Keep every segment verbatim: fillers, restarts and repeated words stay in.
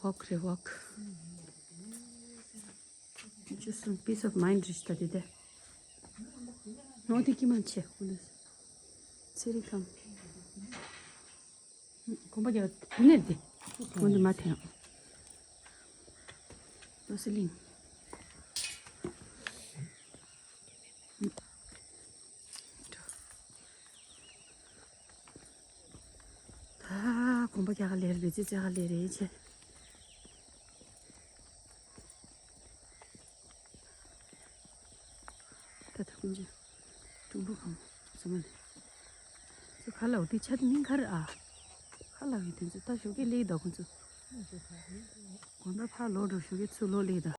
Walk རེད། Walk. Just some peace of mind རེད་ད་དེ་དེ། ནོ་དེ་ཀི་མན་ཆེ། ཚེ་རིང་ཁམས། གོམ་པ་རྒྱག་དེ་ནས་དེ། འོན་ཏེ་མ་འཐེན། ཏོ་སི་ལིང་། ད་གོམ་པ་རྒྱག་ག་ལེར་རེད། ཙི་ཙི་ག་ལེར་རེད་ཆེ། ད་ད་ཀུན་ཅི། ཀྲུང་པོ་གང་ཟེར་མ་ལེ། ཚོ་ཁ་ལ་འོ་དེ་ཆ་དེ་མིང་ག་རེ་ཨ། ཁ་ལ་བའི་དོན་ཚོ་ད་ཞོགས་ཀས་སླེབས་ད་ཁོང་ཚོ། དགོན་པ་ཕར་ལོག་འགྲོ། ཞོགས་ཀས་ཚུར་ལོག་སླེབས་ད།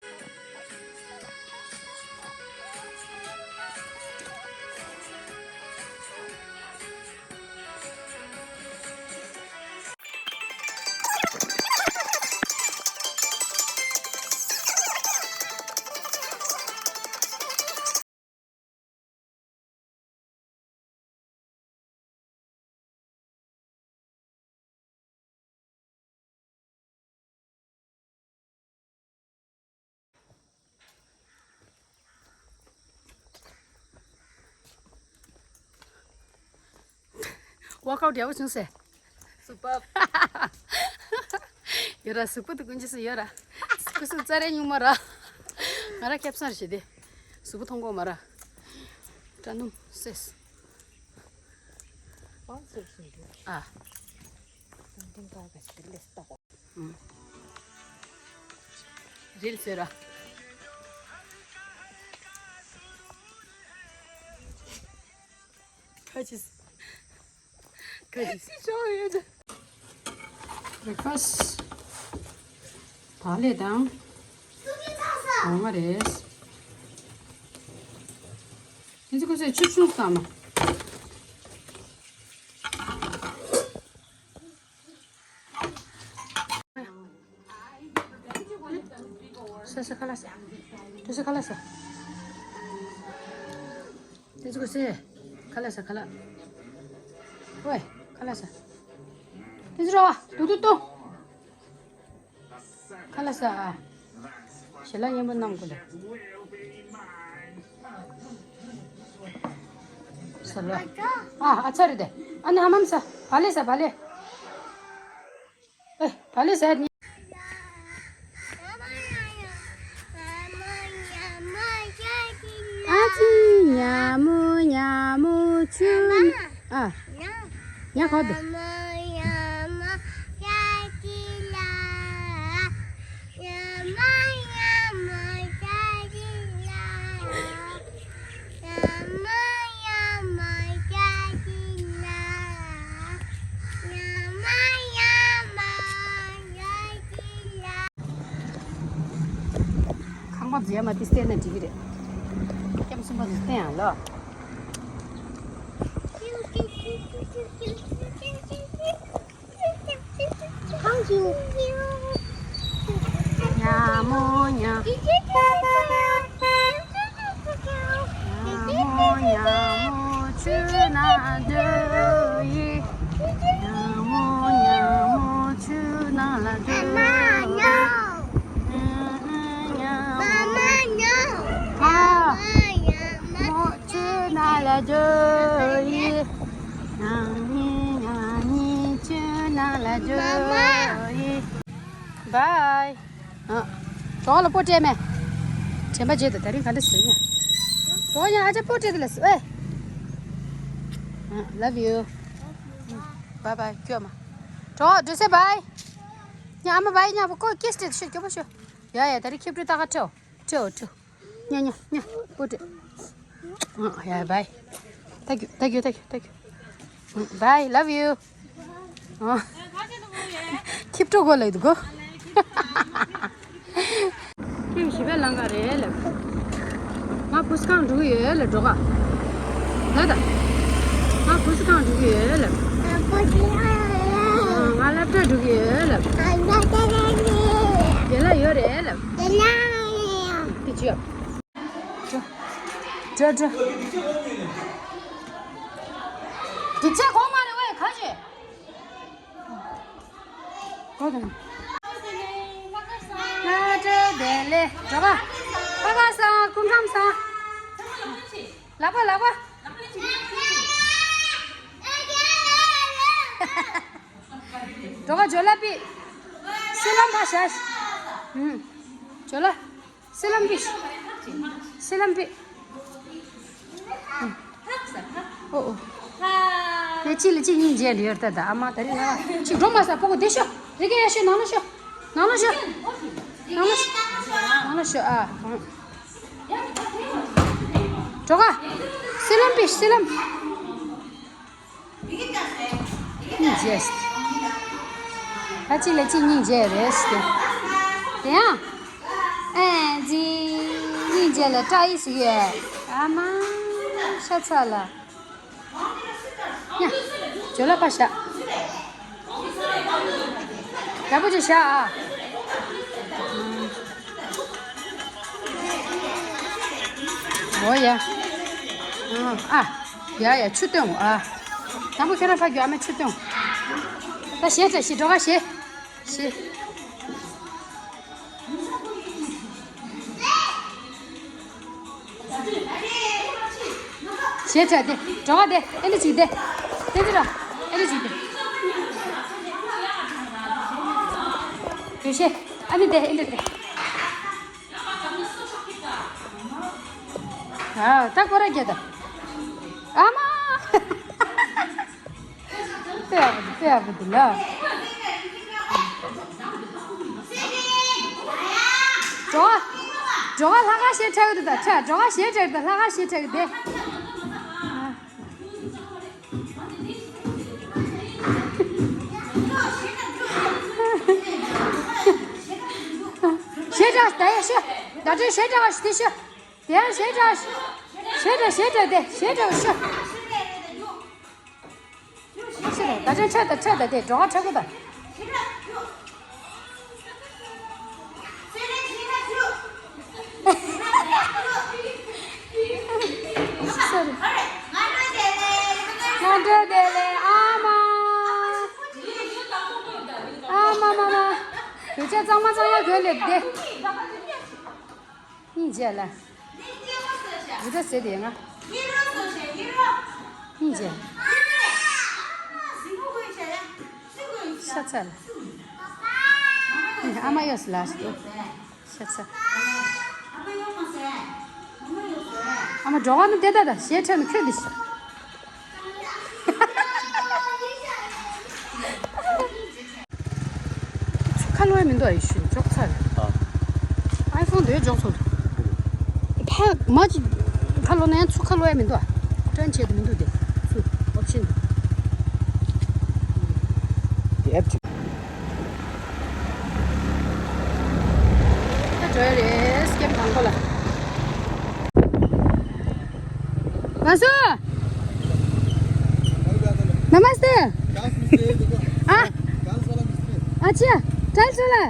Workout རྒྱག་པ་བྱུང་ཟེར། གཟུགས་པོ། ཡོད་ར། གཟུགས་པོ་དེ་ཀུན་ཅི་སུ་ཡོད་ར། སྐུ་གཟུགས་ཙ་རེ་སྨྱུག་མ་ར། ང་ར་ཁེབས་སང་རེ་ཞེ་དེ། གཟུགས་པོ་མཐོང་གོ་མ་ར། སྐྲ་སྣུམ་སེས། ཨ། རིལ་ཟེར་ར། ཁ་ཅིག་ཁ་ཅིག Breakfast། བག་ལེབ་དང་། འོ་མ་རེད། དེ་ཚོ་ཁོ་ཚོས་ཆུ་ཆུང་བཏང་མ། ས་ས་ཁ་ལག་ས། དུ་ས་ཁ་ལག་ས། དེ་ཚོ་གོ་སེ། ཁ་ལག་ས་ཁ་ལག་ཝེ། ཁ་ལག་ས། དེ་ཚོ་ར་བ་དུ་དུ་དུ། ཁ་ལག་ས་ཨ། ཞལ་ལག་མཉེས་པོ་གནང་དགོས་ལ། ས་ལ། ཨ་ཨ་ཚ་རེད་དེ། ཨ་ནི་ཧ་མམ་ས། བག་ལེབ་ས་བག་ལེབ། ཨེ་བག་ལེབ་ས་ནི། ཨ་ཙི་ཉ་མོ་ཉ་མོ་ཆུ་ཨ། ཉ་ག་དུ། ཁང་པ་མཛེས་མ་དེ་བསྟན་ན་འགྲིག་གི་རེད། སྐྱབས་གསུམ་པ་དེ་བསྟན་ཡང་ལོ། ཉ་མོ་ཉ། ཉ་མོ་ཉ་མོ་ཆུ་ནང་སྡོད་ཡི། ཉ་མོ་ཉ་མོ་ཆུ་ནང་ལ་སྡོད་ཡི། ཉ་མོ་ཉ་མོ། ཨ། མོ་ཆུ་ནང་ལ་སྡོད་ཡི། ཉ་ཉི་ཉ་ཉི་ཆུ་ནང་ལ་སྡོད་ཡི། Bye། ཨ། གྲོགས་ལ་པོ་སྤྲད་མེད། དྲན་པ་བརྗེད་དོ། ད་རིང་ག་འདྲ་ཟེར་ཡ། གྲོགས་ཡང་ཨ་ཅག་པོ་སྤྲད་དེ་ལ་ཟེར་ཨེ། ཨ། Love you། Bye bye། སྐྱོ་མ། གྲོགས་འགྲོ་སེ་bye། ཉ་ཨ་མ་bye། ཉ་པོ་ཀོ་ཀེས་སྤྲད་ཤོད། སྐྱོ་པོ་ཤོད། ཡ་ཡ། ད་རིང་ཁྱེད་སྤྲོད་ད་ག་ཁྲོ། ཁྲོ་ཁྲོ། ཉ་ཉ་ཉ། པོ་སྤྲད། ཨ། ཡ་bye། Thank you thank you thank you thank you། Bye། Love you། ཨ། ཁྱེད་སྤྲོད་གོ་ལ་ཡོད་གོ། ཁྱེད་ཞི་བའི་ལང་ཀ་རེད་ལབ། ང་བུ་སི་ཁང་འགྲོ་གི་ཡོད་ལབ། འགྲོ་ག་ད་ད། ང་བུ་སི་ཁང་འགྲོ་གི་ཡོད་ལབ། ང་སློབ་གྲྭ་འགྲོ་གི་ཡོད་ལབ། རྒན་ལགས་ཡོད་རེད་ལབ། དེ་ཅི་ཡོད། འགྲོ་འགྲོ། དེ་ཚེ་གོང་མ་རེད་ཝེ་ཁ་ཅེ། གོ་དང་། ལེ། འགྲོ་ག་ཁ་ཁ་སང་སྐུ་ཁམས་སང་། ལག་པ་ལག་པ། འགྲོ་ག་ཇོ་ལ་པི། སི་ལམ་ཕ་ཤ་ཤ། ཨུམ། ཇོ་ལ། སི་ལམ་པི། སི་ལམ་པི། ཨུམ། ཨོ་ཨོ། དེ་གཅིག་ལ་གཅིག་སྙིང་རྗེ་ལ་ཡོད་ད་ད་ཨ་མ་ད་རིང་ང་གཅིག་འགྲོ་མ་ས་ཕོ་གོ་དེ་ཤོ། རི་ཀེ་ཡ་ཤོ་ནང་ལ་ཤོ། ནང་ལ་ཤོ། ནང་ལ་ཤོ། ནང་ལ་ཤོ་ཨ། འགྲོ་ག་སི་ལམ་པི་སི་ལམ། སྙིང་རྗེ། ད་གཅིག་ལ་གཅིག་སྙིང་རྗེ་རེད་ཟེར། དེ་ཡང་། ཨེ་ཙི། སྙིང་རྗེ་ལ་སྐྲ་ཡིས་ཟིག་ཡོད། ཨ་མ། ཤ་ཚ་ལ། ཡ། ཇོ་ལ་པ་ཤ། ཡག་པོ་ཅིག་བཞག་ཨ། འོ་ཡ། ཨ། ཡ་ཡ་ཆུ་བཏོན་ཨ། དང་པོ་ཁྱེད་རང་ཕ་རྒྱུ་ཨ་མས་ཆུ་བཏོན། ད་ཞེ་དྲག་ཞེ་འགྲོ་ག་ཞེ། ཞེ། ཞེ་དྲག་དེ། གྲོགས་དེ། ཨེ་འདྲ་ཅིག་དེ། དེ་འདྲ། ཨེ་འདྲ་ཅིག་དེ། དེ་ཞེ། ཨ་ནི་དེ། ཨེ་འདྲ་དེ། ཨ། ད་ཁོ་ར་རྒྱ་ད། ཨ་མ། དཔེ་ཡག་པོ་འདུག་དཔེ་ཡག་པོ་འདུག་ལ། འགྲོ་བ། འགྲོ་བ་ལྷག་དཀར་ཞེ་དྲག་གི་འདུག་ད་ཆ་འགྲོ་བ་ཞེ་དྲག་གི་འདུག་ལྷག་དཀར་ཞེ་དྲག་གི་འདུག་ཞེ་དྲག་ད་ཡ་ཤོ། ད་དྲན་ཞེ་དྲག་ཞེ་དྲག་ཞེ་དྲག་ཞེ་དྲག་དེ་ཞེ་དྲག་ཤོ། ཤི་རེད། ད་ཅན་ཆོད་ད་ཆོད་ད་དེ་འགྲོ་བ་ཆག་གི་ད། སོ་རི། ང་འགྲོ་དེ་ལས་ཨ་མ། ཨ་མ་མ་མ། དུས་ཆ་གཙང་མ་གཙང་ཡག་དགོས་ལེ་བདེ། སྙིང་རྗེ་ལ། རི་ད་ཟེར་དེ་ང་། སྙིང་རྗེ། ཤ་ཚ་ལ། ཨ་མ་ཡོད་ལ་ཤི་དེ། ཤ་ཚ། ཨ་མ་འགྲོ་བ་ནི་དེ་ད་ད་ཞེ་ཁྲེལ་ནི་ཁྱོད་འདི་ཤི། ཚུ་ཁ་ལོ་ཡ་མི་འདུག་ཨ་ཡི་ཤུ་ཅོག་ཚར། ཨའི་ཕོན་དེ་ཅོག་ཚོ། ཕ་མ་ཅི་ཁ་ལོ་ན་ཡང་ཚུ་ཁ་ལོ་ཡ་མི་འདུག་ཨ་ཏྲན་ཆེ་དུ་མི་འདུག་དེ་ཚུ་ཨོབ་ཤན་དེ་ཨེབ་ཅིག་ད་འགྲོ་ཡ་རེད་སྐེམ་དང་པོ་ལ། वासु। नमस्ते। आ। अच्छा, टाइल्स वाला।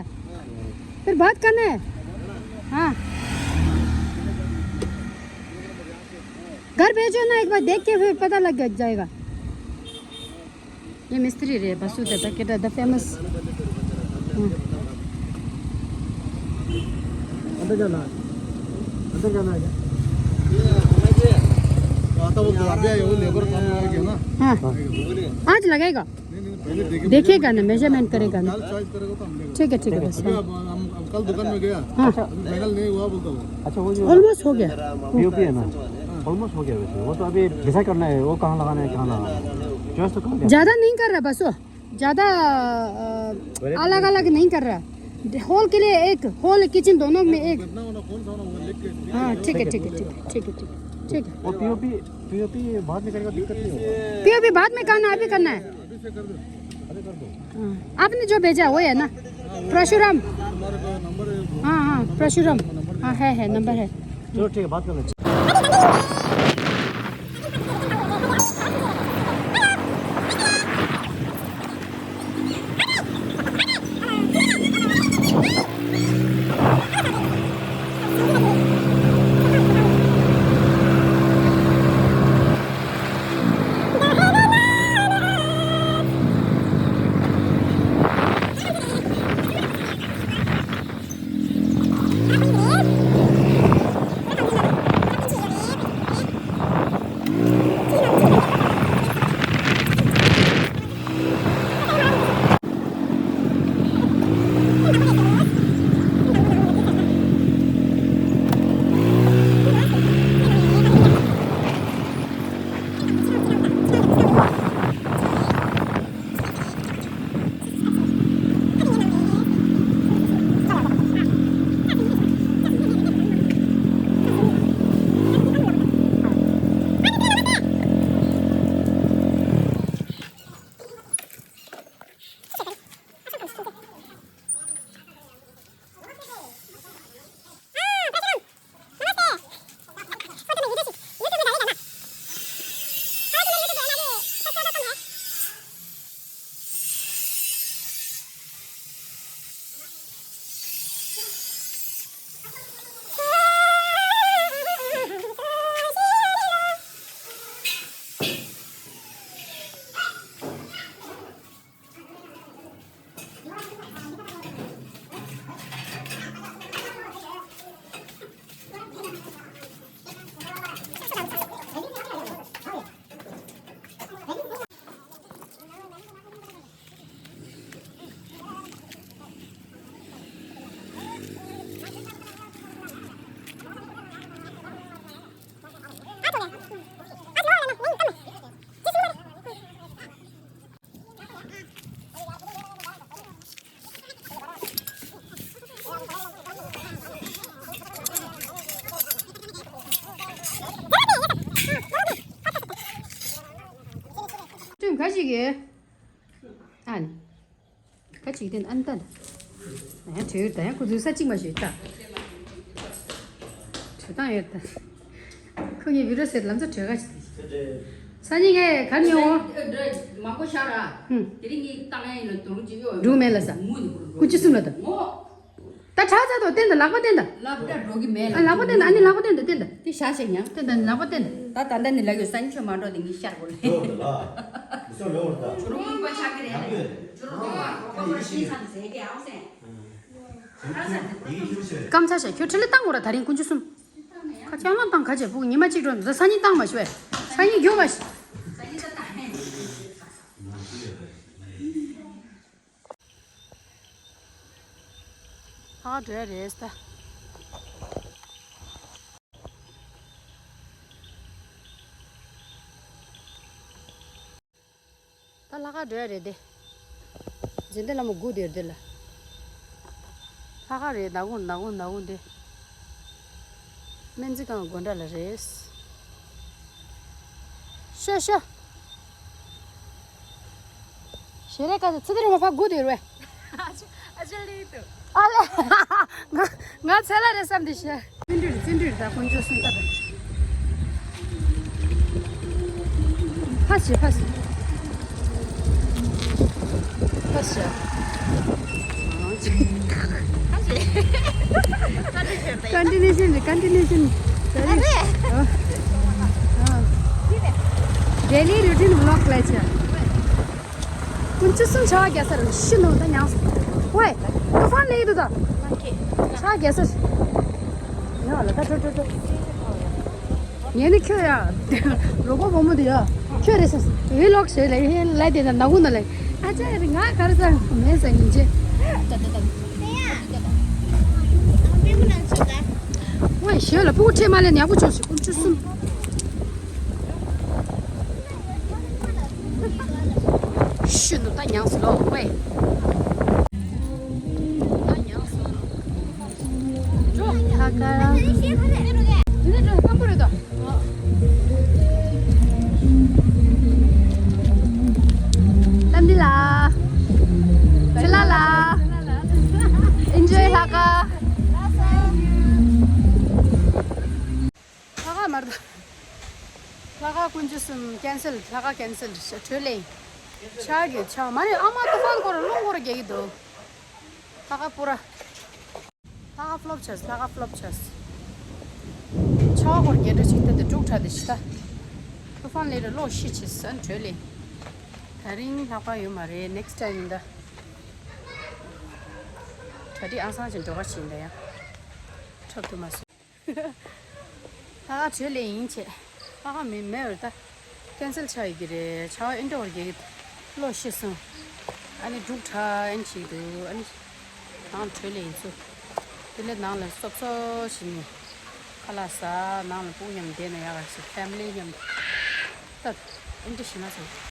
फिर बात करना है। हाँ। घर भेजो ना, एक बार देख के फिर पता लग जाएगा। ये मिस्त्री रे, बसु दादा के दादा फेमस। हम्म। अंदर जाना है। अंदर जाना है क्या? आता वो अभी आया, वो लेबर काम लगा गया ना। हाँ। आज लगाएगा। नहीं, नहीं, पहले देखे, देखेगा ना, मेजरमेंट करेगा ना। कल चॉइस करेगा तो हम लेगा। ठीक है, ठीक है, बस। अभी अब हम, अब कल दुकान में गया। हाँ। अभी फाइनल नहीं हुआ बोलता वो। अच्छा, वो जो ऑलमोस्ट हो गया। पीओपी है ना? ऑलमोस्ट हो गया वैसे। वो तो अभी डिसाइड करना है, वो कहाँ लगाना है, कहाँ लगाना है। चॉइस तो कर लिया। ज़्यादा नहीं कर रहा बस वो। ज़्यादा, अ, अलग-अलग नहीं कर रहा। हॉल के लिए एक, हॉल किचन दोनों में एक। हाँ, ठीक है, ठीक है, ठीक है, ठीक है, ठीक है, ठीक है। वो पीओपी, पीओपी बाद में करेगा, दिक्कत नहीं होगा। पीओपी बाद में करना, अभी करना है। हाँ, आपने जो भेजा वो है ना? परशुराम। हाँ, हाँ, परशुराम। हाँ, है, है, नंबर है। चलो ठीक है, बात कर लेते हैं। ཁ་ཅིག་གིས། ཨ་ནི། ཁ་ཅིག་དེ་ཨན་ཏན། ད་ཡང་བྲོས་ད་ཡང་ཁོ་ཚོའི་ས་གཅིག་མ་ཞུས་ད། བྲོས་བཏང་ཡོད་ད། ཁོ་ངའི་བི་རོ་ཟེར་ལམ་ས་བྲོས་ཁ་ཅིག་དེ། ས་ཉིན་ངས་གར་ཉོ། མང་པོ་ཤར་ར། ཧུམ། དེ་རིང་ངས་བཏང་ཡ་ཡིན་ལ་དུང་ཅིག་ཡོད། འགྲུག་མེད་ལ་ས། ཀུན་སྤྱོད་གསུམ་ལ་ད། ངོ་། ད་ཁྲག་ཚ་དོ་བསྟན་ད་ལག་པ་བསྟན་ད། ལབ་ད་འགྲོ་གི་མེད་ལ། ཨ་ལག་པ་བསྟན་ད་ཨ་ནི་ལག་པ་བསྟན་ད་བསྟན་ད། དེ་ཤ་ཤེ་ཉང་། བསྟན་ད་ལག་པ་བསྟན་ད། ད་ད་ལྟ་ནི་ལ་ཡོད་ས་ཉི་ཆོས་མ་འགྲོ་དེ་ངས་ཤར་གོ་ལེ། འགྲོ་ད་ལ། མི་སོ་ལོ་བར་ད། ཇུ་རུ་ཁུག་པ་ཆག་གི་རེད། ཇུ་རུ་ཁུག་པ་ཁོ་པར་ཤིང་ཚང་ཟེ་གི་ཨང་སེ། སྐམ་ཚ་ཤ་ཁྱོད་ཁྲི་ལི་བཏང་གོ་ར་ད་རིང་ཀུན་སྤྱོད་གསུམ། ཁ་ཆ་ལོང་བཏང་ཁ་ཆེ་ཕུག་ཉི་མ་གཅིག་འགྲོ་འདི་ས་ཉིན་བཏང་མ་ཤོད། ས་ཉིན་རྒྱུག་མ་ཤི། ཧ་ག་འགྲོ་ཡ་རེད་ད། ད་ལྷག་དཀར་འགྲོ་ཡ་རེད་དེ། འཛིན་གྲྭ་ལ་མོ་སྒུག་དེར་དེ་ལ། ལྷག་དཀར་རེད་ནག་ཁུང་ནག་ཁུང་ནག་ཁུང་དེ། སྨན་རྩིས་ཁང་དགོན་གྲྭ་ལ་རེད། ཤོ་ཤོ། ཞེ་རེ་ཀ་ཚ་ཚི་དེ་རུ་མ་ཕ་སྒུག་དེར་བས། ཨ་ཅག་ལི་ཏུ། ཨ་ལེ། ང་ང་ཚེ་ལ་རེ་བསམ་དེ་ཤེས། བརྩོན་འགྲུས་བརྩོན་འགྲུས་ད་དཀོན་མཆོག་གསུམ་ལྟ་བུ། ཕ་ཞེ་ཕ་ཞེ། ཕ་ཞེ། ཀོན་ཊི་ནུ་ཨེ་ཤན་རེད། ཀོན་ཊི་ནུ་ཨེ་ཤན་རེད། ཨ་རེད། ཨ། ཌེ་ལི་རུ་ཊིན་བི་ལོག་ལས་བྱ། དཀོན་མཆོག་གསུམ་ཆར་པ་རྒྱག་ས་རེད། ཤི་ནོ་ད་ཉང་སོ། ཝེ། ཏུ་ཧྥན་ལེགས་འདུག་ད། ཆར་པ་རྒྱག་ས། ཡ་ལ་ད་ཏྲོ་ཏྲོ་ཏྲོ། ངས་ནི་ཁྱོད་ཡ། རོགས་པ་བུ་མོ་དེ་ཡ། ཁྱོད་རེད་ས། ཝི་ལོག་ཞེས་ལ་ཡེ་ལ་དེ་ན་ན་གུ་ན་ལ། ཨ་ཅག་རེད་ང་ག་རེ་ས་མེད་ས་ཡིན་ཅེ། ཝེ་ཞེས་ལ་སྤུ་གུ་ཁྲེས་མ་ལེན་ཡག་པོ་བྱུང་ཞེས་དཀོན་མཆོག་གསུམ། ཤུ་ནུ་ད་ཉང་སི་ལོ་ཝེ། ད་ཉང་སི་ལོ། ཇོ། ཁ་ཁ། དེ་ནས་ཇོ་སྐམ་པོ་རེད་དོ། ལམ་འདི་ལ། ཆུ་ལ་ལ། ཨིན་ཇོའི་ལྷག་དཀར། ལྷག་དཀར་མར་དོ། ལྷག་དཀར་དཀོན་མཆོག་གསུམ་ཀེན་སལ། ལྷག་དཀར་ཀེན་སལ་བྲོས་ལེ། ཆར་གི་ཆར་མ་རེད། ཨ་མ་ཏུ་ཧྥན་སྐོར་རླུང་སྐོར་རྒྱག་གི་འདུག་ལྷག་དཀར་པུ་ར། ལྷག་དཀར་ཕློབ་ཆགས། ལྷག་དཀར་ཕློབ་ཆགས། ཆར་སྐོར་རྒྱག་འགྲོ་ཅིག་ད་དེ་འབྲུག་གྲགས་དེ་ཤི་ད། ཏུ་ཧྥན་ལེ་རེ་ལོ་ཤི་ཆེ་སན་བྲོས་ལེ། ད་རིང་ལྷག་པ་ཡོད་མ་རེད། ནེག་སི་ཊའིམ་ཡིན་ད། གྲ་སྒྲིག་ཨང་སང་ཅིག་འགྲོ་ག་ཕྱིན་ད་ཡང་། འཁྲབ་ཐུབ་མ་སོང་། ད་ག་བྲོས་ལེ་ཡིན་ཆེ། ད་ག་མི་མེད་བར་ད། ཀེན་སལ་ཆགས་ཡོད་ཀྱི་རེད། ཆར་པ་ཨེ་འདྲ་བར་རྒྱག་གི་གློག་ཤི་སོང་། ཨ་ནི་འབྲུག་གྲགས་ཨེ་ནི་བྱེད་ཀྱི་འདུག་ཨ་ནི་ནང་བྲོས་ལེ་ཡིན་ཚུལ། དེ་ལས་ནང་ལ་སོབ་སོབ་ཞིག་ནས་ཁ་ལག་ཟ། ནང་ལ་སྤུ་གུ་མཉམ་བསྡད་ན་ཡག་ག་ཞིག་ཕེ་མི་ལི་མཉམ་ད་ཨེ་འདྲ་ཞིག་ན་སོང་།